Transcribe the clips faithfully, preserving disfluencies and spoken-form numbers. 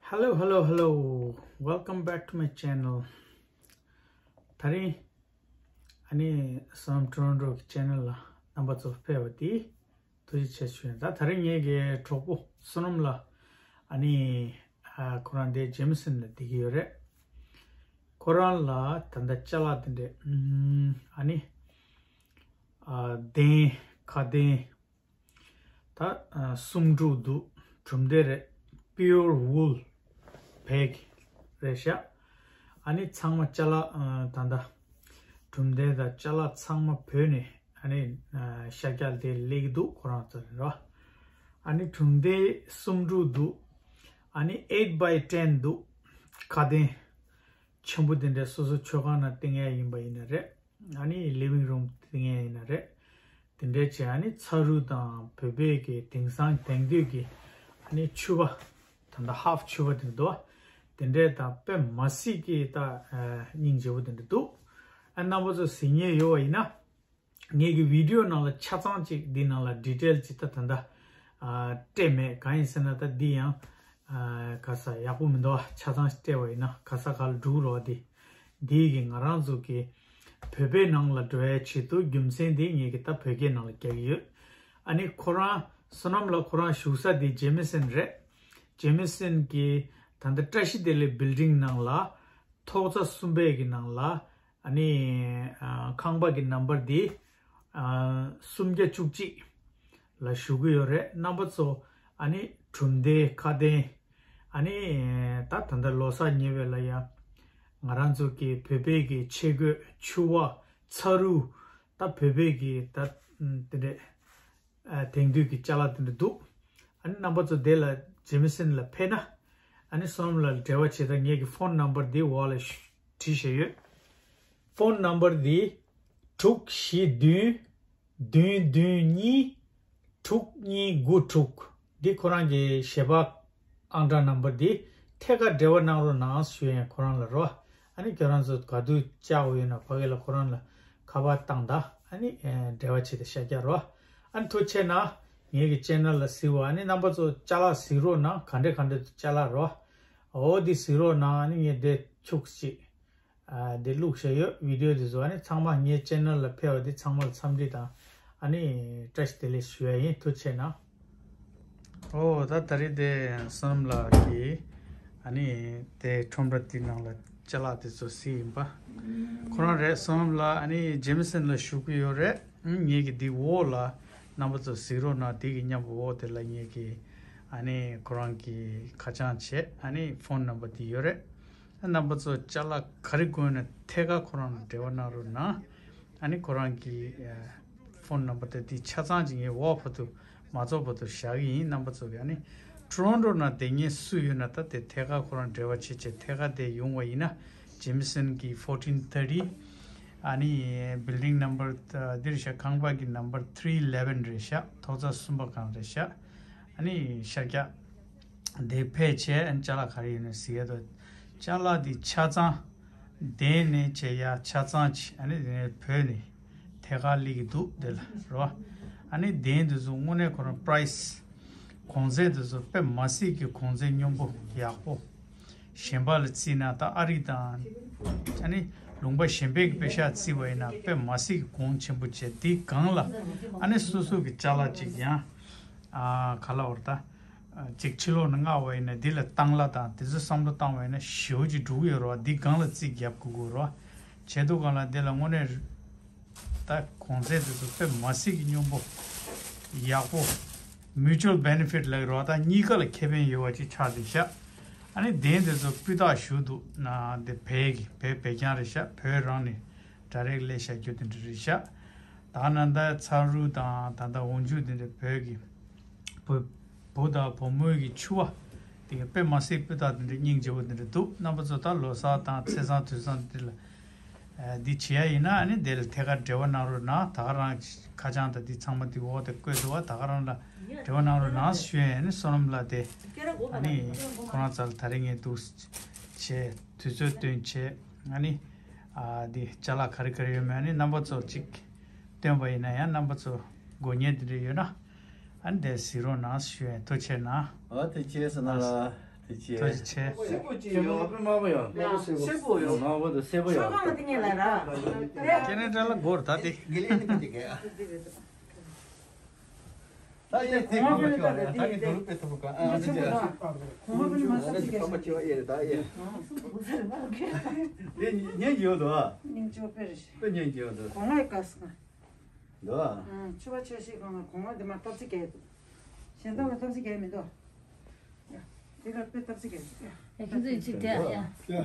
Hello, hello, hello. Welcome back to my channel. ད་རིང་ཨ་ནི་བསོད་ནམས་Toronto གི་channel ལ་རྣམ་པ་ཚོ་ཕེབས་པ་དེ་ཐུགས་རྗེ་ཆེ་ཞུ་ཡིན། ད་ད་རིང་ངེད་ཀྱི་གྲོགས་པོ་བསོད་ནམས་ལགས་ཨ་ནི་ཨ་ཁོ་རང་དེ་Jameson ལ་བསྡད་ཀྱི་ཡོད་རེད། ཁོ་རང་ལ་ད་ལྟ་ཅ་ལག་དེ་འདྲས་ཨ་ནི་ཨ་གདན་ཁ་གདན། ད་ཨ་གསུམ་དྲུག་འདུག་གྲུབ་འབྲས་རེད། Pure wool བལ་གྱི་རེད་ཤག་ཨ་ནི་ཚང་མ་ཅ་ལག་ཨ་ད་ལྟ་གྲུབ་འབྲས་དང་ཅ་ལག་ཚང་མ་བོད་ནས་ཨ་ནི་ཨ་ཤར་རྒྱག་དེ་སླེབས་ཀྱི་འདུག་ཁོ་རང་ཚོ་རེད་རོ། ཨ་ནི་གྲུབ་འབྲས་གསུམ་དྲུག་འདུག་ཨ་ནི་eight by ten འདུག་ཁ་གདན་ཆེན་པོ་དེ་འདྲ་སོ་སོ་མཆོད་ཁང་ནང་བཏིང་ཡ་ཡིན་པ་ཡིན་ན་རེད། ཨ་ནི་living room བཏིང་ཡ་ཡིན་ན་རེད། དེ་འདྲའི་བྱས་ཨ་ནི་ཚ་རུ་དང་བོད་པའི་གི་དེང་སང་དེང་དུས་ཀྱི་ཨ་ནི་ཕྱུ་པ་ད་ལྟ་half ཕྱུ་པ་དེ་འདུག་དེ་འདྲའི་དང་དཔེ་མ་སྲིད་ཀྱི་ད་ཨ་སྙིང་རྗེ་པོ་དེ་འདྲ་འདུག་ཨ་རྣམ་པ་ཚོ་གཟིགས་མཁན་ཡོད་པ་ཡིན་ན། ངེད་ཀྱི་video ནང་ལ་ཆ་ཚང་ཅིག་འདི་ནང་ལ་detail ཅིག་ད་ད་ལྟ་ཨ་སྤྲད་མེད། གང་ཡིན་ཟེར་ན་ད་འདི་ཡང་ཨ་ག་ས་ཡག་པོ་མི་འདུག་ཆ་ཚང་ཞིག་སྤྲད་པ་ཡིན་ན་ག་ས་ག་ལ་འགྲོ་གི་རེད་པ། འདི་འདི་གི་ང་རང་ཚོ་གི་བོད་པའི་ནང་ལ་འགྲོ་ཡའི་ཆེད་དུ་རྒྱུ་མཚན་འདི་ངེད་ཀྱི་ད་བོད་སྐད་ནང་ལ་རྒྱག་གི་ཡོད། ཨ་ནི་ཁོ་རང་བསོད་ནམས་ལགས་ཁོ་རང་བཞུགས་ས་འདི་Jameson རེད། Jameson གི་ད་ལྟ་བཀྲ་ཤིས་བདེ་ལེགས་building ནང་ལ་ཐོག་རྩེག་གསུམ་པའི་གི་ནང་ལ་ཨ་ནི་ཨ་ཁང་པ་གི་number འདི་ཨ་སུམ་བརྒྱ་བཅུ་གཅིག་ལ་བཞུགས་ཀྱི་ཡོད་རེད། རྣམ་པ་ཚོ་ཨ་ནི་གྲུབ་འབྲས་ཁ་གདན་ཨ་ནི་ད་ད་ལྟ་ལོ་གསར་ཉེ་བའི་ལ་ཡ་ང་རང་ཚོ་གི་བོད་པའི་གི་ཆས་གོས་ཕྱུ་པ་ཚ་རུ་ད་བོད་པའི་གི་ད་དེ་འདྲས་ཨ་དེང་དུས་ཀྱི་ཅ་ལག་དེ་འདྲ་འདུག་ཨ་ནི་རྣམ་པ་ཚོ་དེ་ལ་Jameson ལ་ཕེབས་ན་ཨ་ནི་བསོད་ནམས་ལ་འབྲེལ་བ་བྱེད་དང་། ངེད་ཀྱི་phone number འདི་འོག་ལ་བྲིས་བཞག་ཡོད། Phone number འདི་དྲུག་བཞི་བདུན་བདུན་བདུན་གཉིས་དྲུག་གཉིས་དགུ་དྲུག་འདི་ཁོ་རང་གི་ཞལ་པར་ཨང་གྲངས་number འདི་ཐད་ཀར་འབྲེལ་བ་གནང་རོགས་གནང་ཞུ་ཡིན། ཁོ་རང་ལ་རོ། ཨ་ནི་ཁྱོད་རང་ཚོ་ག་དུས་བཅར་དགོས་ཡོད་ན་ཕ་གི་ལ་ཁོ་རང་ལ་ཁ་པར་བཏང་དང་ཨ་ནི་ཨེ་འབྲེལ་བ་བྱེད་དང་ཤར་རྒྱག་རོ། ཨ་ནི་ཐུགས་རྗེ་ཆེ་གནང་། ངེད་ཀྱི་channel ལ་གཟིགས་པ་ཨ་ནི་རྣམ་པ་ཚོ་ཅ་ལག་གཟིགས་རོགས་གནང་། ག་འདྲས་ག་འདྲས་ཅ་ལག་རོ། འོ་འདི་གཟིགས་རོགས་གནང་། ཨ་ནི་ངས་འདི་ཁྱུག་ཅིག་ཨ་འདི་བླུགས་བཞག་ཡོད། video འདི་ཚོ་ཨ་ནི་ཚང་མ་ངའི་channel ལ་ཕེབས་པ་འདི་ཚང་མ་ལ་འཚམས་འདྲི་དང་ཨ་ནི་བཀྲ་ཤིས་བདེ་ལེགས་ཞུ་ཡ་ཡིན། ཐུགས་རྗེ་ཆེ་གནང་། ཨོ་ད་ད་རེས་དེ་བསོད་ནམས་ལགས་ཀྱིས་ཨ་ནི་དེ་ཁྲོམ་ར་དེ་ནང་ལ་ཅ་ལག་དེ་ཚོ་གཟིགས་ཡིན་པ། ཁོ་རང་རེད། བསོད་ནམས་ལགས་ཨ་ནི་Jameson ལ་བཞུགས་ཀྱི་ཡོད་རེད། ཨང་ངེད་ཀྱི་འདི་འོག་ལ་རྣམ་པ་ཚོ་གཟིགས་རོགས་གནང་། དེ་གི་མཉམ་པོ་འོག་དེ་ལ་ངེད་ཀྱི་ཨ་ནི་ཁོ་རང་གི་ཁ་བྱང་བྱས་ཨ་ནི་phone number དེ་ཡོད་རེད། རྣམ་པ་ཚོ་ཅ་ལག་ག་རེ་དགོས་ན་ཐད་ཀར་ཁོ་རང་ལ་འབྲེལ་བ་གནང་རོགས་གནང་། ཨ་ནི་ཁོ་རང་གི་ཨ་phone number དེ་དེ་ཆ་ཚང་ཅིག་ངས་འོག་བར་དུ་མ་རྫོགས་བར་དུ་བཞག་གི་ཡིན། རྣམ་པ་ཚོ་གི་ཨ་ནི་Toronto ནང་བསྡད་མཁན་སུ་ཡོད་ན་ད་དེ་ཐད་ཀར་ཁོ་རང་འབྲེལ་བ་བྱེད་བྱེད་ཐད་ཀར་དེ་ཡོང་བ་ཡིན་ན་Jameson གི་fourteen thirty ཨ་ནི་building number འདིར་ཤག་ཁང་པ་གི་number three eleven རེད་ཤག་ཐོག་རྩེག་གསུམ་པ་སྒང་རེད་ཤག་ཨ་ནི་ཤར་རྒྱག་དེ་ཕལ་ཆེར་ཨན་ཅ་ལག་ག་རེ་ཡོད་ན་གཟིགས་ཡ་དོ། ཅ་ལག་འདི་ཆ་ཚང་གདན་ནས་བྱས་ཡ་ཆ་ཚང་ཅི་ཨ་ནི་དེ་ནས་བོད་ནས་ཐད་ཀར་སླེབས་ཀྱི་འདུག་དེ་ལ་རོ། ཨ་ནི་གདན་འདི་ཚོ་དངོས་གནས་ཁོ་རང་price གོང་ཚད་འདི་ཚོ་དཔེ་མ་སྲིད་ཀྱི་གོང་ཚད་སྙོམས་པོ་ཡག་པོ། གཞན་པ་ལ་བརྩིས་ན་ད་ཨ་རི་དང་ཨ་ནི་ལུང་པ་གཞན་པའི་གི་པེ་ཤག་བརྩིས་པ་ཡིན་ན་དཔེ་མ་སྲིད་ཀྱི་གོང་ཆེན་པོ་བྱས། འདི་སྒང་ལ་ཨ་ནི་སོ་སོ་གི་ཅ་ལག་ཅིག་ཡང་ཨ་ག་ལ་བར་ད། ཅིག་ཕྱི་ལོགས་ནས་མངགས་པ་ཡིན་ན་འདི་ལ་བཏང་གླ་དང་དེ་ཚོ་བསམ་བློ་བཏང་བ་ཡིན་ན་ཞེ་པོ་ཅིག་འགྲོ་གི་ཡོད་རེད་བ། འདི་སྒང་ལ་རྩིས་རྒྱབ་དགོས་ཀྱི་རེད་བ། བྱས་དུས་སྒང་ལ་འདི་ལ་དངོས་གནས་ད་གོང་ཚད་དེ་ཚོ་དཔེ་མ་སྲིད་ཀྱི་སྙོམས་པོ་ཡག་པོ། mutual benefit ལབ་ཀྱི་རེད་བ། ད་གཉིས་ཀ་ལ་ཁེ་ཕན་ཡོད་པ་ཅིག་ཆགས་བསྡད་ཤག་ཨ་ནི་གདན་དེ་ཚོ་སྤུས་དག་ཞེ་པོ་འདུག་ན་འདི་བལ་གྱི་བལ་བལ་རྐྱང་རེད་ཤག་བོད་རང་ནས་direct སླེབས་བཞག་རྒྱུ་དེ་འདྲ་རེད་ཤག་ད་ནང་ད་ཚ་རུ་དང་ད་ལྟ་འོག་འཇུག་དེ་འདྲ་བོད་ཀྱི་བུ་བུ་དང་བུ་མོའི་གི་ཕྱུ་པ་དེ་ག་དཔེ་མ་སྲིད་སྤུས་དག་དེ་འདྲ་སྙིང་རྗེ་པོ་དེ་འདྲ་འདུག་རྣམ་པ་ཚོ་ད་ལོ་གསར་དང་ཚེས་བཟང་དུས་བཟང་དེ་ལ་ཨ་འདི་བྱེད་ཡ་ཡིན་ན་ཨ་ནི་དེ་ལ་ཐད་ཀར་འབྲེལ་བ་གནང་རོགས་གནང་། ད་ག་རང་ཁ་བྱང་དང་འདི་ཚང་མ་འདི་འོག་དེ་བཀོད་འདུག་བ། ད་ག་རང་ལ་འབྲེལ་བ་གནང་རོགས་གནང་ཞུ་ཡ་ཡིན། ཨ་ནི་བསོད་ནམས་ལགས་དེ་ཨ་ནི་ཁོ་རང་རྩ་ལ་ད་རེས་ངས་འདུག་བྱས་དུས་ཚོད་བཏོན་བྱས་ཨ་ནི་ཨ་འདི་ཅ་ལག་ག་རེ་ག་རེ་ཡོད་མེད་ཨ་ནི་རྣམ་པ་ཚོ་གཅིག་སྟོན་པ་ཡིན་ན་ཡང་རྣམ་པ་ཚོ་དགོས་མཁན་དེ་འདྲ་ཡོད་ན་ཨ་ནི་དེ་གཟིགས་རོགས་གནང་ཞུ་ཡ་ཡིན། ཐུགས་རྗེ་ཆེ་གནང་། ཨ་ཐུགས་རྗེ་ཆེ་གནང་ལགས། ཐུགས་རྗེ་ཆེ། སེར་པོ་ཅིག་ཡོད། དམར་པོ་ཡོད། སེར་པོ་ཡོད། དམར་པོ་དང་སེར་པོ་ཡོད། ཁྱེད་རང་ཅག་ལ་སྒོར་ད་དེ། དགེ་ལེགས་ནི་དེ་གས། ད་ཡེ་དེ་གོང་མ་ཆེ་བ་རེད། ད་ངས་དོ་རུ་དཔེ་ཐུབ་པ་གང་ཨ་ཅེ། གོང་མ་ཆེ་བ་ཆེ་བ་ཡེ་རེད་ད་ཡེ། དེ་ཉན་གྱི་ཡོད་དོ། སྙིང་རྗེ་པོ་དཔེ་རེད། དཔེ་ཉན་གྱི་ཡོད་དོ། གོང་མའི་བཀའ་སྒང་འདུག་ཨ། ཆུ་བ་ཆེ་ཤེས་གང་ལ་གོང་མ་འདི་མ་སྟབས་གཅིག་རྒྱག་འདུག་གཞན་དག་ལ་སྟབས་གཅིག་རྒྱག་མི་འདུག་འདི་ལ་དཔེ་སྟབས་གཅིག་རྒྱག་འདུག་ཡ། ཁྱེད་ཚོས་གཅིག་བསྡད་ཡ།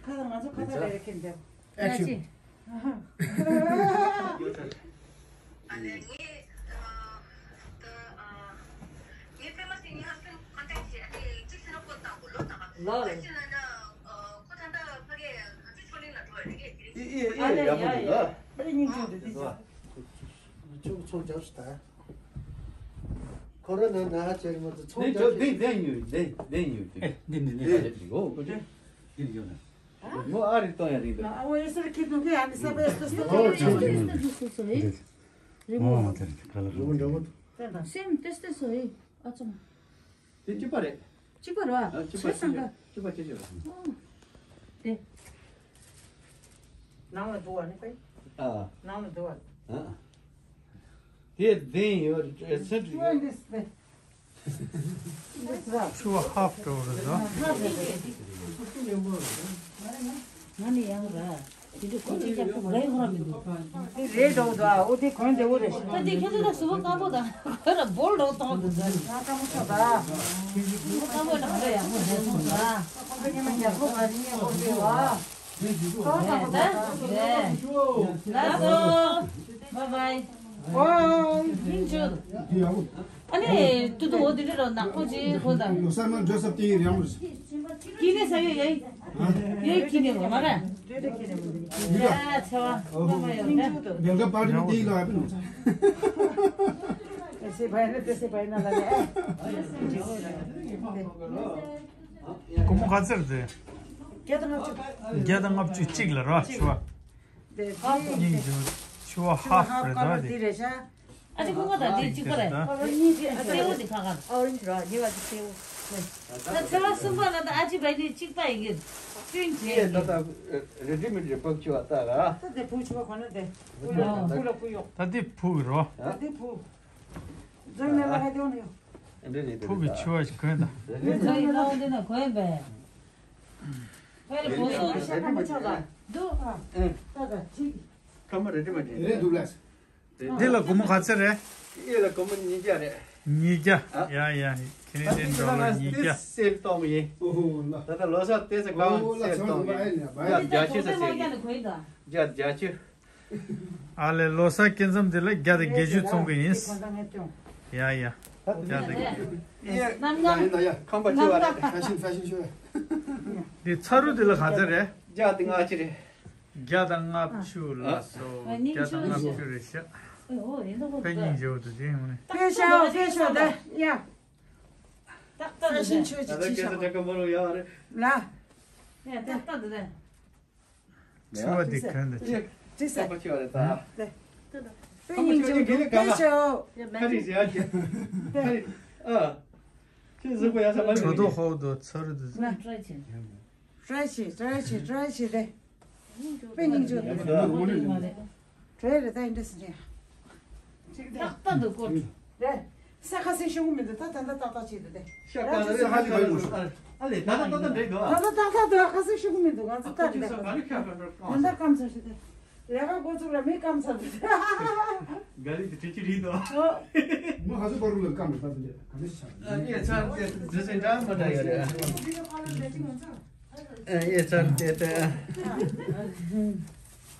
ཁ་ད་ང་ཚོ་ཁ་ད་རེ་རེ་ཁྱེར་འདུག་ཡ་ཅི། ཨ་ལས་ངས་ད་ངས་པད་མ་སེང་གེ་ཧ་སན་ཁོན་ཊེག་བྱས་ཨ་ནི་གཅིག་ཟེར་ན་ཁོ་དང་པོ་ལོ་དང་ལོ་ཨ་ཅི་ན་ན་ཁོ་ད་ལྟ་ཕ་གི་ང་ཚོ་ཆོ་གླིང་ལ་འགྲོ་བ་རེད་ངས་དེ་རིང་ཨེ་ཨེ་ཨེ་ཡག་པོ་འདུག་ད། ཨེ་སྙིང་རྗེ་འདུག་དེ་ཚོ་ཚོང་རྒྱག་སུ་ད། ཁོ་ར་ན་ན་ཧ་ཅེ་རི་མ་ཚོ་ཚོང་རྒྱག་སུ་འདི་འདི་ཉོས་འདི་འདི་ཉོས་འདི་འདི་འདི་འདི་འདི་འདི་ཡོད་ན། མོ་ཨ་རི་གཏོང་ཡ་རིགས་འདུག་ཨ་འོ་ཡེ་སར་ཁྱེད་དུང་གི་ཨ་ནི་ས་པེ་སྟོ་སྟོ་ཨོ་ཆོས་ཆོས་ཆོས་ཆོས་ཆོས་ཆོས། རི་མོ་མ་དེར་ག་ལ་རི་མོ་འདྲ་བོ། སེམས་ཏེ་སྟེ་སོ་ཡི་ཨ་ཙང་། དེ་གཅིག་པ་རེད། གཅིག་པ་རེད་བ། ཨ་གཅིག་པ་ཆེ་ཆེ་རེད། གཅིག་པ་ཆེ་ཆེ་རེད། ཨོ། དེ། ནང་ལ་འདུག་བ་ནི་པེ། ཨ། ནང་ལ་འདུག་བ། ཨ། དེ་བདེན་ཡོད་རེད་སེམས་ཡོད། ཆུ་བ་ཧབ་འགྲོ་རེད་ཟ། ང་ནི་ཡང་ར། དེ་འདྲ་ཁོ་ཚོ་རྒྱབ་ཐུབ་རེད་ཧོ་ར་མི་འདུག་དེ་རེད་འགྲོ་འདུག་ཨ། འོ་དེ་གོན་བདེ་བོ་རེད། ད་དེ་ཁྱོད་ཚོ་ལ་སུ་བ་དཀར་པོ་དང་ཁོ་ལ་བོལ་འགྲོ་གཏོང་འདུག་ཟ། ང་དཀར་མོ་ཆོག་ད། སུ་བ་དཀར་པོ་དང་ཁོ་ལ་ཡག་པོ་རེད་སོང་ཟ། ཁོ་ཚོ་ཉི་མ་ཡག་པོ་མ་རེད་ཡག་པོ་རེད་བ། ལགས་སོ། བའི་བའི། ཨ་ནི་ཏུ་ཏུ་འོ་དེ་འདྲ་རོ་ནག་པོ་ཅིག་ཧོ་དང་། ལོ་གསར་མ་འགྲོ་ས་དེ་ཡི་རེད་ཡང་མ་རེད། ཀི་ནས་ས་ཡོད་ཡ། ཡ་ཀི་ནས་མ་རེད། ཡ་ཚེ་བ། ཡ་ཚེ་བ། ལེན་ག་པར་ཏི་མ་དེ་ཡི་ལ་ཨ་པི་ནོ། སེ་བའི་ན་དེ་སེ་བའི་ན་ལ་ནས། སྒོར་མོ་ག་ཚོད་རེད། བརྒྱ་དང་ལྔ་བཅུ། བརྒྱ་དང་ལྔ་བཅུ་གཅིག་ལ་ར་ཆུ་བ། དེ་སྙིང་རྗེ། ཆུ་བ་ཧབ་རེད་ད་དེ། དེ་རེད་ཤག་ཨ་ཅེ་ཁོ་ཁ་དང་དེ་གཅིག་པ་རེད། ཨོ་རེན་ཇི་ཨ་སེར་པོ་དེ་ཁ་ཁ་རེད། ཨོ་རེན་ཇི་ར་ཉེ་བ་དེ་སེར་པོ། ད་ཚེ་བ་གསུམ་པ་ལ་ད་ཨ་ཅེ་བའི་དེ་གཅིག་པ་ཡིན་གྱི། སྐྱོན་ཅི་ཡིན་གྱི། ད་ད་རེ་ཌི་མེ་ཌི་རེ་ཕག་ཆུ་བ་ད་ར། ད་དེ་བུ་ཆུ་བ་ཁོ་ན་དེ་བུ་ལ་བུ་ལ་བུ་ཡོག་ད་དེ་བུ་གི་རོ། ད་དེ་བུ། ཛོན་ནེ་ལ་ཧ་དེ་ཡོང་ཡོ། བུ་གི་ཆུ་བ་ཞིག་གོན་ད། ཛོན་ནེ་ལ་ཧ་དེ་ན་གོན་པས། ཕེ་རེ་བོ་སོ་ཤ་ཁ་མ་ཆག་ལ། འདུག་ཨ། ད་ད་ཅིག་ཁ་མ་རེ་ཌི་མ་ཅིག་རེད་འདུག་ལ། འདི་ལ་སྒོར་མོ་ག་ཚོད་རེད། ཨེ་ལ་སྒོར་མོ་ཉིས་བརྒྱ་རེད། ཉིས་བརྒྱ། ཨ། ཡ་ཡ། ཁེ་ནེ་ཌི་ཡན་ཌོ་ལར་ཉིས་བརྒྱ། སེལ་གཏོང་གི་ཡིན། ད་ལྟ་ལོ་གསར་ཏོག་ཙམ་གང་སེལ་གཏོང་གི་ཡིན། བརྒྱ་བརྒྱད་ཅུ་ཙམ་སེལ་གི་ཡིན། བརྒྱ་བརྒྱད་ཅུ། ཨ་ལས་ལོ་གསར་སྐྱེ་མཚམས་འདི་ལ་བརྒྱ་དང་བརྒྱད་ཅུ་བཙོང་གི་ཡིན། ཡ་ཡ། བརྒྱ་དང་བརྒྱད་ཅུ། ཁམས་པ་ཆེ་བ་རེད། ཕེ་ཤིན་ཕེ་ཤིན་ཤོས། འདི་ཚ་རུ་འདི་ལ་ག་ཚོད་རེད། བརྒྱ་དང་ལྔ་བཅུ་རེད། བརྒྱ་དང་ལྔ་བཅུ་ལ་སོ། བརྒྱ་དང་ལྔ་བཅུ་རེད་ཤག་དཔེ་སྙིང་རྗེ་བོ་འདུག་ཅེས་ཡོང་ནས། དཔེ་ཤོག་དཔེ་ཤོག་ད་ཡ། ཏག་ཏག་འདུག་ཕེ་ཤིན་ཆོས་ཅིག་ཅིག་ཤོག་ལ། ཡ་ཏག་ཏག་འདུག་ད། ཆུ་བ་འདི་གན་ད་ཅི། ཅི་ཟེར། དཔེ་སྙིང་རྗེ་བོ་འདུག་དཔེ་ཤོག་ཁ་རི་ཟེར་ཡ་ཅི། ཁ་རི། ཨ། ཁྱེད་གཟུགས་པོ་ཡག་ས་མ་རེད། གྲོ་ཐོག་ཧོ་དོ་ཚ་རུ་དུ། ཏྲའི་ཆེ་ཏྲའི་ཆེ་ཏྲའི་ཆེ་དེ། དཔེ་སྙིང་རྗེ་བོ་འདུག་གྲོས་རེད་ད་ཡིན་འདྲ་ཟིན་ཅན། ཏག་ཏག་འདུག་གོ། རེད། ས་ཁ་སེ་ཤོང་གི་མི་འདུག་ད་ད་ད་ཏག་ཏག་བྱེད་འདུག་དེ། ཤ་ཀ་ས་ཧ་ཅི་བ་ཡོང་ཤོག་ཨ་ལེ་ད་ད་ད་ད་འདྲེ་འདུག་ཨ། ད་ད་ཏག་ཏག་འདུག་ཁ་སེ་ཤོང་གི་མི་འདུག་ང་ཚོ་ད་འདྲེ། ད་ད་སྐམ་ཚར་ཤི་དེ། ལས་ཀ་འགོ་ཚུགས་ལ་མི་སྐམ་ཚར་འདུག་ག་ལི་དེ་ཁྲི་ཁྲི་རིག་འདུག་ཨ། ང་ཧ་ཟི་པ་རུ་ལ་སྐམ་ཚར་འདུག་ག་ལི་ཤ། ཨ་ཡེ་ཚར་དེ་དེ་སེ་འདྲ་མ་འདྲ་ཡོད་རེད། ཨ་ཡེ་ཚར་དེ་དེ།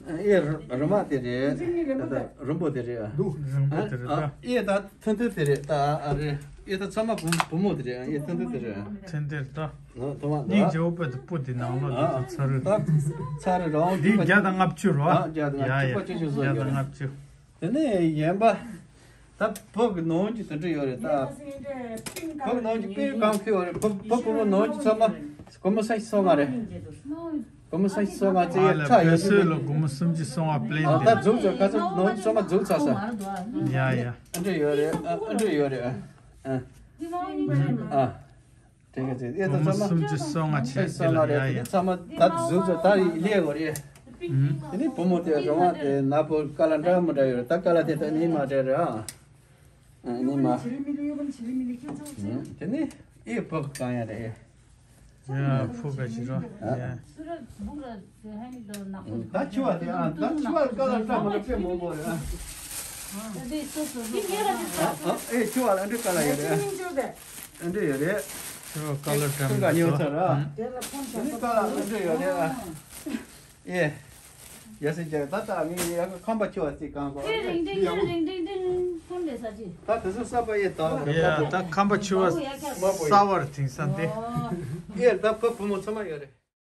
ཨེ་རུ་མ་དེ་རེད། ད་རིང་ལས་མ་ད་ད་རིང་པོ་དེ་རེད། འདུག་རིང་པོ་དེ་རེད་ད། ཨེ་ད་ཐུང་ཐུང་དེ་རེད་ད། ཨ་རེད། ཨེ་ད་ཚང་མ་བུ་བུ་མོ་དེ་རེད། ཨེ་ཐུང་ཐུང་དེ་རེད། ཐུང་ཐུང་རེད་ད། ཨ་ཐོག་མ་ད། སྙིང་རྗེ་བོ་དཔེ་དུ་སྤུ་དེ་ནང་ལོགས་དེ་ད་ཚ་རུ། ད་ཚ་རུ་རང་འདི་བརྒྱ་དང་ལྔ་བཅུ་རོ། ཨ་བརྒྱ་དང་ཡ་ཡ་ལྔ་བཅུ་བརྒྱ་དང་ལྔ་བཅུ། དེ་ནས་གཞན་པ། ད་བོད་ཀྱི་ནང་གི་དེ་འདྲ་ཡོད་རེད་ད། བོད་ནང་གི་དཔེ་གང་ཁེ་ཡོད་རེད། བོད་བོད་བུ་མོ་ནང་གི་ཚང་མ་སྒོར་མོ་ས་ཡི་སོ་ལྔ་རེད། སྒོར་མོ་ས་ཡི་སོ་ལྔ་ཙེ་ཡ་ཨ་ལ་ཚ་བོད་ཡོད་སྲོལ་ལ་སྒོར་མོ་སུམ་ཅུ་སོ་ལྔ་པི་ལེན་ཨ་དེ། ད་འཛུགས་ཚར་ག་ཚོད་ནང་གི་ཚང་མ་འཛུགས་ཚར་ས། ཡ་ཡ། ཨ་འདྲ་ཡོད་རེད། ཨ་ཨ་འདྲ་ཡོད་རེད། ཨ་ཨ། དེ་ག་ཚོད་ཨེ་ད་ཚང་མ་སུམ་ཅུ་སོ་ལྔ་ཆེ་ཨེ་སོ་ལྔ་རེད། དེ་ཚང་མ་ད་གཟུགས་ཚོ་ད་ལས་དགོས་རེད། དེ་ནི་བུ་མོ་དེ་རོང་བ་དེ་ནག་པོ་ཀ་ལ་འདྲ་མི་འདྲ་ཡོད་རེད། ད་ཀ་ལ་དེ་ད་ནི་མ་འདྲ་རེད་ཨ། ཨ་ནི་མ། དེ་ནི་ཨེ་བུ་གང་ཡ་རེད། ཡ་ཕུ་ག་ཅི་རོ་ཡ། ད་ཆུ་བ་དེ་ཨ་ད་ཆུ་བ་ཀ་ལ་འདྲ་མི་འདྲ་ཆེ་མང་པོ་རེད་ཨ། ཨ་ཨེ་ཆུ་བ་ལ་འདྲ་ཀ་ལ་ཡོད་རེད། འདྲ་ཡོད་རེད། ཆུ་བ་ཀ་ལ་འདྲ་མི་འདྲ་ཉོ་ཚར་ཨ། དེ་ནི་ཀ་ལ་འདྲ་ཡོད་རེད་ཨ། ཨེ། ཡ་སེ་ཅག་ད་ལྟ་མི་ཡ་ཁམས་པ་ཆུ་བ་རྩིས་གང་གོ། ཨེ་རིང་ཏིང་ཏིང་རིང་ཏིང་ཏིང་ཁམས་པའི་ས་ཅི། ད་དེ་ཚོ་ས་པ་ཡེ་ད། ཡ་ད་ཁམས་པ་ཆུ་བ་ས་བར་དེང་སང་དེ། ཨེ་ད་བུ་བུ་མོ་ཚང་མ་ཡོད་རེད།